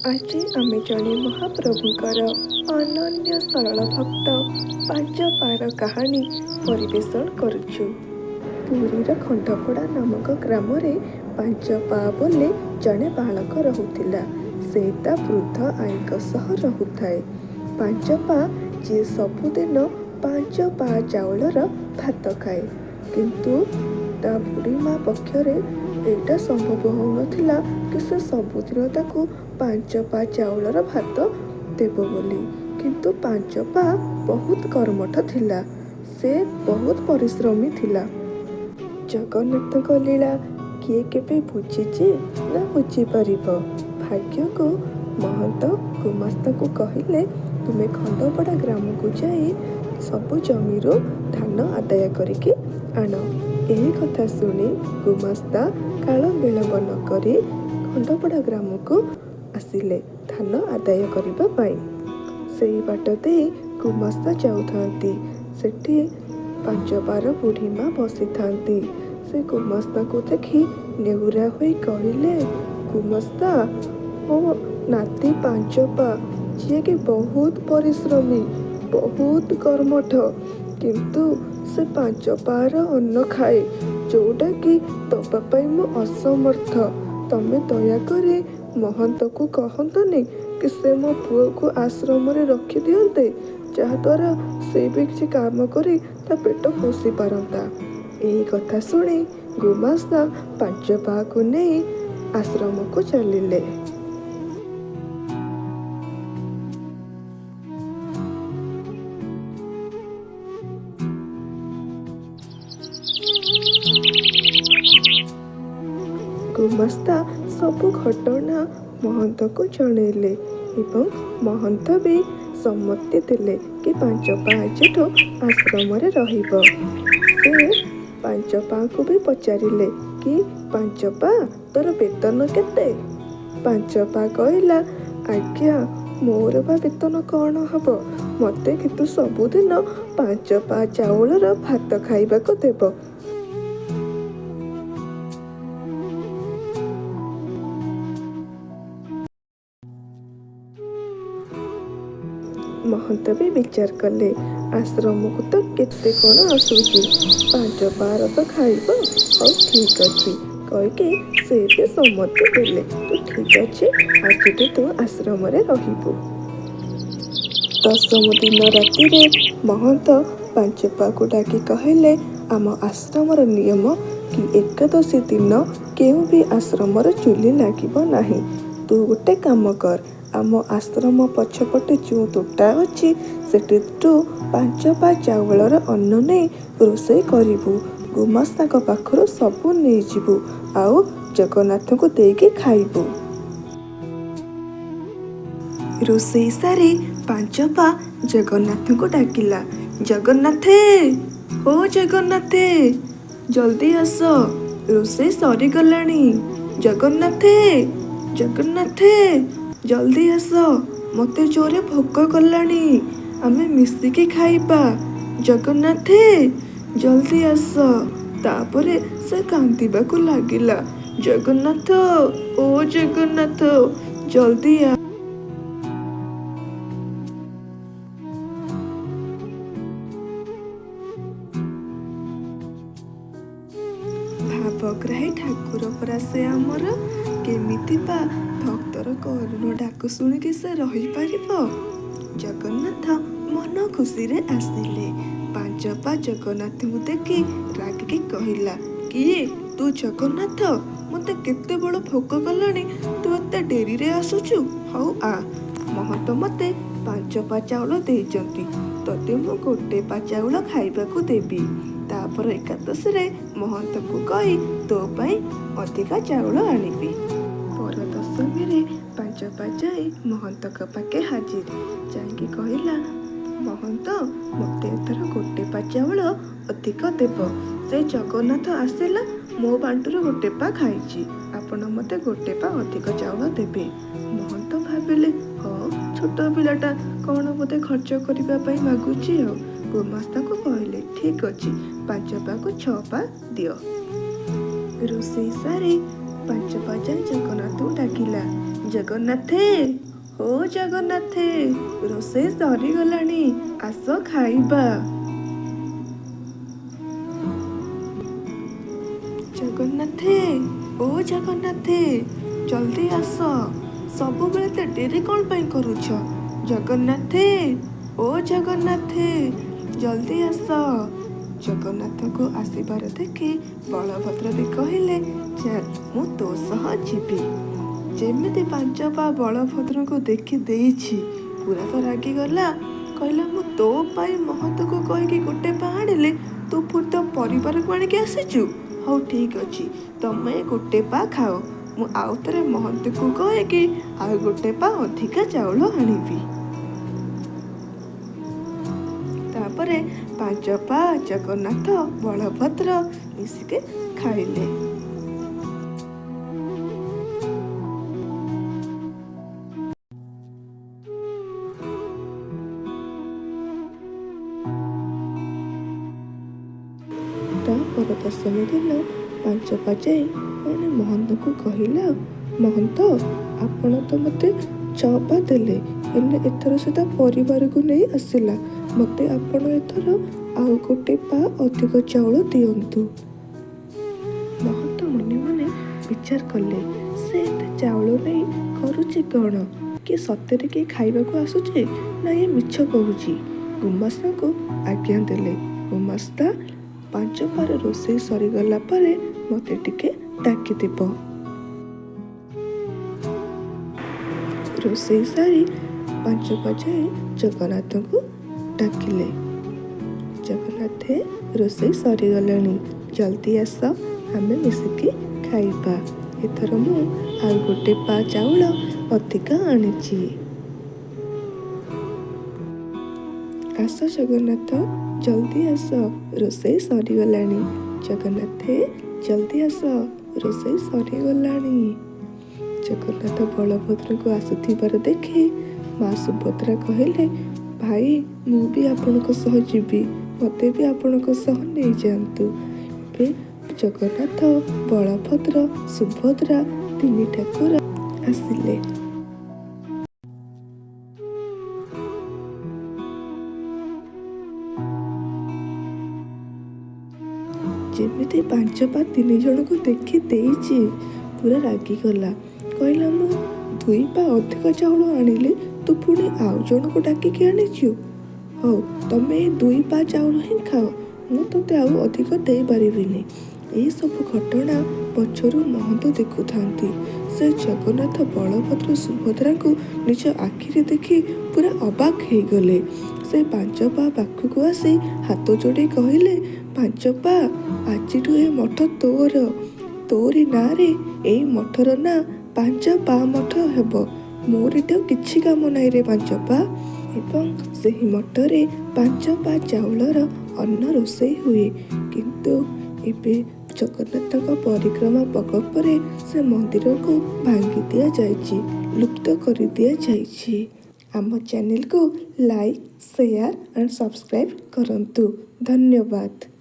ଆଜି ଆମେ ଜଣେ ମହାପ୍ରଭୁଙ୍କର ଅନନ୍ୟ ସରଳ ଭକ୍ତ ପାଞ୍ଚପାର କାହାଣୀ ପରିବେଷଣ କରୁଛୁ। ପୁରୀର ଖଣ୍ଡପଡ଼ା ନାମକ ଗ୍ରାମରେ ପାଞ୍ଚପା ବୋଲି ଜଣେ ବାଳକ ରହୁଥିଲା। ସେ ତା ବୃଦ୍ଧ ଆଈଙ୍କ ସହ ରହୁଥାଏ। ପାଞ୍ଚପା ଯିଏ ସବୁଦିନ 5 ପା ଚାଉଳର ଭାତ ଖାଏ। କିନ୍ତୁ ତା ବୁଢ଼ୀ ମା ପକ୍ଷରେ ଏଇଟା ସମ୍ଭବ ହେଉନଥିଲା କି ସେ ସବୁଦିନ ତାକୁ 5 ପା ଚାଉଳର ଭାତ ଦେବ ବୋଲି। କିନ୍ତୁ ପାଞ୍ଚପା ବହୁତ କର୍ମଠ ଥିଲା, ସେ ବହୁତ ପରିଶ୍ରମୀ ଥିଲା। ଜଗନ୍ନାଥଙ୍କ ଲୀଳା କିଏ କେବେ ବୁଝିଛି ନା ବୁଝିପାରିବ? ଭାଗ୍ୟକୁ ମହନ୍ତ ଗୁମାସ୍ତାଙ୍କୁ କହିଲେ, ତୁମେ ଖଣ୍ଡପଡ଼ା ଗ୍ରାମକୁ ଯାଇ ସବୁ ଜମିରୁ ଧାନ ଆଦାୟ କରିକି ଆଣ। ଏହି କଥା ଶୁଣି ଗୁମାସ୍ତା କାଳ ବିଳମ୍ବ ନ କରି ଖଣ୍ଡପଡ଼ା ଗ୍ରାମକୁ ଆସିଲେ ଧାନ ଆଦାୟ କରିବା ପାଇଁ। ସେଇ ବାଟ ଦେଇ ଗୁମାସ୍ତା ଯାଉଥାନ୍ତି, ସେଠି ପାଞ୍ଚପାର ବୁଢ଼ୀ ମା ବସିଥାନ୍ତି। ସେ ଗୁମାସ୍ତାଙ୍କୁ ଦେଖି ନେହୁରା ହୋଇ କହିଲେ, ଗୁମାସ୍ତା, ମୋ ନାତି ପାଞ୍ଚପା ଯିଏକି ବହୁତ ପରିଶ୍ରମୀ, ବହୁତ କର୍ମଠ, କିନ୍ତୁ ସେ 5 ପାର ଅନ୍ନ ଖାଏ, ଯୋଉଟାକି ଦବା ପାଇଁ ମୁଁ ଅସମର୍ଥ। ତମେ ଦୟାକରି ମହନ୍ତକୁ କହନ୍ତନି କି ସେ ମୋ ପୁଅକୁ ଆଶ୍ରମରେ ରଖିଦିଅନ୍ତେ, ଯାହାଦ୍ୱାରା ସେ ବି କିଛି କାମ କରି ତା ପେଟ ପୋଷି ପାରନ୍ତା। ଏହି କଥା ଶୁଣି ଗୁମାସ୍ତା ପାଞ୍ଚପାକୁ ନେଇ ଆଶ୍ରମକୁ ଚାଲିଲେ। ଗୁମାସ୍ତା ସବୁ ଘଟଣା ମହନ୍ତଙ୍କୁ ଜଣେଇଲେ ଏବଂ ମହନ୍ତ ବି ସମ୍ମତି ଦେଲେ କି ପାଞ୍ଚପା ଆଜିଠୁ ଆଶ୍ରମରେ ରହିବ। ସେ ପାଞ୍ଚପାକୁ ବି ପଚାରିଲେ କି ପାଞ୍ଚପା, ତୋର ବେତନ କେତେ? ପାଞ୍ଚପା କହିଲା, ଆଜ୍ଞା, ମୋର ବା ବେତନ କ'ଣ ହବ? ମୋତେ କିନ୍ତୁ ସବୁଦିନ 5 ପା ଚାଉଳର ଭାତ ଖାଇବାକୁ ଦେବ। ମହନ୍ତ ବି ବିଚାର କଲେ, ଆଶ୍ରମକୁ ତ କେତେ କ'ଣ ଆସୁଛି, 5 ପାର ତ ଖାଇବ, ହଉ ଠିକ୍ ଅଛି କହିକି ସେ ବି ସମ୍ମତି ଦେଲେ, ତୁ ଠିକ୍ ଅଛି, ଆଜିଠୁ ତୁ ଆଶ୍ରମରେ ରହିବୁ। ଦଶମ ଦିନ ରାତିରେ ମହନ୍ତ ପାଞ୍ଚପାକୁ ଡାକି କହିଲେ, ଆମ ଆଶ୍ରମର ନିୟମ କି ଏକାଦଶୀ ଦିନ କେଉଁ ବି ଆଶ୍ରମର ଚୁଲି ଲାଗିବ ନାହିଁ। ତୁ ଗୋଟେ କାମ କର, ଆମ ଆଶ୍ରମ ପଛପଟେ ଯେଉଁ ତୋଟା ଅଛି ସେଠି ତୁ 5 ପା ଚାଉଳର ଅନ୍ନ ନେଇ ରୋଷେଇ କରିବୁ, ଗୁମାସ୍ତାଙ୍କ ପାଖରୁ ସବୁ ନେଇଯିବୁ ଆଉ ଜଗନ୍ନାଥଙ୍କୁ ଦେଇକି ଖାଇବୁ। ରୋଷେଇ ସାରି ପାଞ୍ଚପା ଜଗନ୍ନାଥଙ୍କୁ ଡାକିଲା, ଜଗନ୍ନାଥେ, ହୋ ଜଗନ୍ନାଥେ, ଜଲ୍ଦି ଆସ, ରୋଷେଇ ସରିଗଲାଣି। ଜଗନ୍ନାଥେ, ଜଗନ୍ନାଥେ, ଜଲ୍ଦି ଆସ, ମୋତେ ଜୋରେ ଭୋକ କଲାଣି, ଆମେ ମିଶିକି ଖାଇବା। ଜଗନ୍ନାଥେ, ଜଲ୍ଦି ଆସ। ତାପରେ ସେ କାନ୍ଦିବାକୁ ଲାଗିଲା, ଜଗନ୍ନାଥ, ଓ ଜଗନ୍ନାଥ, ଜଲ୍ଦି ଆ। ଭାବଗ୍ରାହୀ ଠାକୁର ପରା ସେ ଆମର, କେମିତି ବା ଭକ୍ତର କରୁଣ ଡାକ ଶୁଣିକି ସେ ରହିପାରିବ? ଜଗନ୍ନାଥ ମନ ଖୁସିରେ ଆସିଲେ। ପାଞ୍ଚପା ଜଗନ୍ନାଥଙ୍କୁ ଦେଖି ରାଗିକି କହିଲା, କିଏ ତୁ ଜଗନ୍ନାଥ? ମୋତେ କେତେବେଳୁ ଭୋକ କଲାଣି, ତୁ ଏତେ ଡେରିରେ ଆସୁଛୁ? ହଉ ଆ, ମହନ୍ତ ମୋତେ 5 ପା ଚାଉଳ ଦେଇଛନ୍ତି, ତୋତେ ମୁଁ 1 ପା ଚାଉଳ ଖାଇବାକୁ ଦେବି। ତାପରେ ଏକାଦଶୀରେ ମହନ୍ତଙ୍କୁ କହି ତୋ ପାଇଁ ଅଧିକା ଚାଉଳ ଆଣିବି। ପର ଦଶମୀରେ ପାଞ୍ଚପା ଯାଇ ମହନ୍ତଙ୍କ ପାଖେ ହାଜିର। ଯାଇକି କହିଲା, ମହନ୍ତ, ମୋତେ ଏଥର 1 ପା ଚାଉଳ ଅଧିକ ଦେବ। ସେ ଜଗନ୍ନାଥ ଆସିଲା, ମୋ ବାଣ୍ଟରୁ 1 ପା ଖାଇଛି, ଆପଣ ମୋତେ 1 ପା ଅଧିକ ଚାଉଳ ଦେବେ। ମହନ୍ତ ଭାବିଲେ, ହଁ, ଛୋଟ ପିଲାଟା କ'ଣ ବୋଧେ ଖର୍ଚ୍ଚ କରିବା ପାଇଁ ମାଗୁଛି। ଆଉ ଗୁମାସ୍ତାକୁ କହିଲେ, ଠିକ୍ ଅଛି, 5 ପାକୁ 6 ପା ଦିଅ। ରୋଷେଇ ସାରି ପାଞ୍ଚପା ଯାଇ ଜଗନ୍ନାଥଙ୍କୁ ଡାକିଲା, ଜଗନ୍ନାଥେ, ଓ ଜଗନ୍ନାଥେ, ରୋଷେଇ ସରିଗଲାଣି, ଆସ ଖାଇବା। ଜଗନ୍ନାଥେ, ଓ ଜଗନ୍ନାଥେ, ଜଲ୍ଦି ଆସ। ସବୁବେଳେ ଏତେ ଡେରି କ'ଣ ପାଇଁ କରୁଛ? ଜଗନ୍ନାଥେ, ଓ ଜଗନ୍ନାଥେ, ଜଲ୍ଦି ଆସ। ଜଗନ୍ନାଥଙ୍କୁ ଆସିବାର ଦେଖି ବଳଭଦ୍ର ବି କହିଲେ, ଚାଲ, ମୁଁ ତୋ ସହ ଯିବି। ଯେମିତି ପାଞ୍ଚ ପା ବଳଭଦ୍ରଙ୍କୁ ଦେଖି ଦେଇଛି, ପୁରା ତ ରାଗିଗଲା। କହିଲା, ମୁଁ ତୋ ପାଇଁ ମହନ୍ତକୁ କହିକି ଗୋଟେ ପା ଆଣିଲି, ତୁ ପୁଣି ତୋ ପରିବାରକୁ ଆଣିକି ଆସିଛୁ। ହଉ, ଠିକ୍ ଅଛି, ତମେ ଗୋଟେ ପା ଖାଅ, ମୁଁ ଆଉ ଥରେ ମହନ୍ତକୁ କହିକି ଆଉ ଗୋଟେ ପା ଅଧିକା ଚାଉଳ ଆଣିବି। ତାପରେ ପାଞ୍ଚ ପା, ଜଗନ୍ନାଥ, ବଳଭଦ୍ର ମିଶିକି ଖାଇଲେ। ତାପର ଦଶମୀ ଦିନ ପାଞ୍ଚ ପା ଯାଇ ପୁଣି ମହନ୍ତଙ୍କୁ କହିଲା, ମହନ୍ତ, ଆପଣ ତ ମୋତେ ଛଅ ପା ଦେଲେ, ହେଲେ ଏଥର ସେ ତା ପରିବାରକୁ ନେଇ ଆସିଲା। ମୋତେ ଆପଣ ଏଥର ଆଉ ଗୋଟେ ପା ଅଧିକ ଚାଉଳ ଦିଅନ୍ତୁ। ମହନ୍ତ ମନେ ମନେ ବିଚାର କଲେ, ସେ ଏତେ ଚାଉଳ ନେଇ କରୁଛି କ'ଣ? କି ସତରେ କିଏ ଖାଇବାକୁ ଆସୁଛି ନା ଇଏ ମିଛ କହୁଛି? ଗୁମାସ୍ତାଙ୍କୁ ଆଜ୍ଞା ଦେଲେ, ଗୁମାସ୍ତା, ପାଞ୍ଚ ପାର ରୋଷେଇ ସରିଗଲା ପରେ ମୋତେ ଟିକେ ଡାକିଦେବ। ରୋଷେଇ ସାରି ପାଞ୍ଚ ପା ଯାଇ ଜଗନ୍ନାଥଙ୍କୁ ଡାକିଲେ, ଜଗନ୍ନାଥେ, ରୋଷେଇ ସରିଗଲାଣି, ଜଲ୍ଦି ଆସ, ଆମେ ମିଶିକି ଖାଇବା। ଏଥର ମୁଁ ଆଉ ଗୋଟେ ପା ଚାଉଳ ଅଧିକା ଆଣିଛି। ଆସ ଜଗନ୍ନାଥ, ଜଲ୍ଦି ଆସ, ରୋଷେଇ ସରିଗଲାଣି। ଜଗନ୍ନାଥେ, ଜଲ୍ଦି ଆସ, ରୋଷେଇ ସରିଗଲାଣି। ଜଗନ୍ନାଥ ବଳଭଦ୍ରଙ୍କୁ ଆସୁଥିବାର ଦେଖି ମା ସୁଭଦ୍ରା କହିଲେ, ଭାଇ, ମୁଁ ବି ଆପଣଙ୍କ ସହ ଯିବି, ମୋତେ ବି ଆପଣଙ୍କ ସହ ନେଇଯାଆନ୍ତୁ। ଏବେ ଜଗନ୍ନାଥ, ବଳଭଦ୍ର, ସୁଭଦ୍ରା ତିନି ଠାକୁର ଆସିଲେ। ଯେମିତି ପାଞ୍ଚ ପା ତିନି ଜଣଙ୍କୁ ଦେଖି ଦେଇଛି, ପୁରା ରାଗିଗଲା। କହିଲା, ମୁଁ ଦୁଇ ପା ଅଧିକ ଚାଉଳ ଆଣିଲି, ତୁ ପୁଣି ଆଉ ଜଣକୁ ଡାକିକି ଆଣିଛୁ। ହଉ, ତମେ ଏଇ ଦୁଇ ପା ଚାଉଳ ହିଁ ଖାଅ, ମୁଁ ତୋତେ ଆଉ ଅଧିକ ଦେଇପାରିବିନି। ଏଇସବୁ ଘଟଣା ପଛରୁ ମହନ୍ତ ଦେଖୁଥାନ୍ତି। ସେ ଜଗନ୍ନାଥ, ବଳଭଦ୍ର, ସୁଭଦ୍ରାଙ୍କୁ ନିଜ ଆଖିରେ ଦେଖି ପୁରା ଅବାକ୍ ହେଇଗଲେ। ସେ ପାଞ୍ଚ ପା ପାଖକୁ ଆସି ହାତ ଯୋଡ଼ି କହିଲେ, ପାଞ୍ଚ ପା, ଆଜିଠୁ ଏ ମଠ ତୋର। ତୋରି ନାଁରେ ଏଇ ମଠର ନାଁ ପାଞ୍ଚ ପା ମଠ ହେବ। ମୋର ଏଠି ଆଉ କିଛି କାମ ନାହିଁ ରେ ପାଞ୍ଚ ପା। ଏବଂ ସେହି ମଠରେ ପାଞ୍ଚ ପା ଚାଉଳର ଅନ୍ନ ରୋଷେଇ ହୁଏ। କିନ୍ତୁ ଏବେ ଜଗନ୍ନାଥଙ୍କ ପରିକ୍ରମା ପ୍ରକଳ୍ପରେ ସେ ମନ୍ଦିରକୁ ଭାଙ୍ଗି ଦିଆଯାଇଛି, ଲୁପ୍ତ କରିଦିଆଯାଇଛି। ଆମ ଚ୍ୟାନେଲକୁ ଲାଇକ୍, ସେୟାର ଆଣ୍ଡ ସବସ୍କ୍ରାଇବ୍ କରନ୍ତୁ। ଧନ୍ୟବାଦ।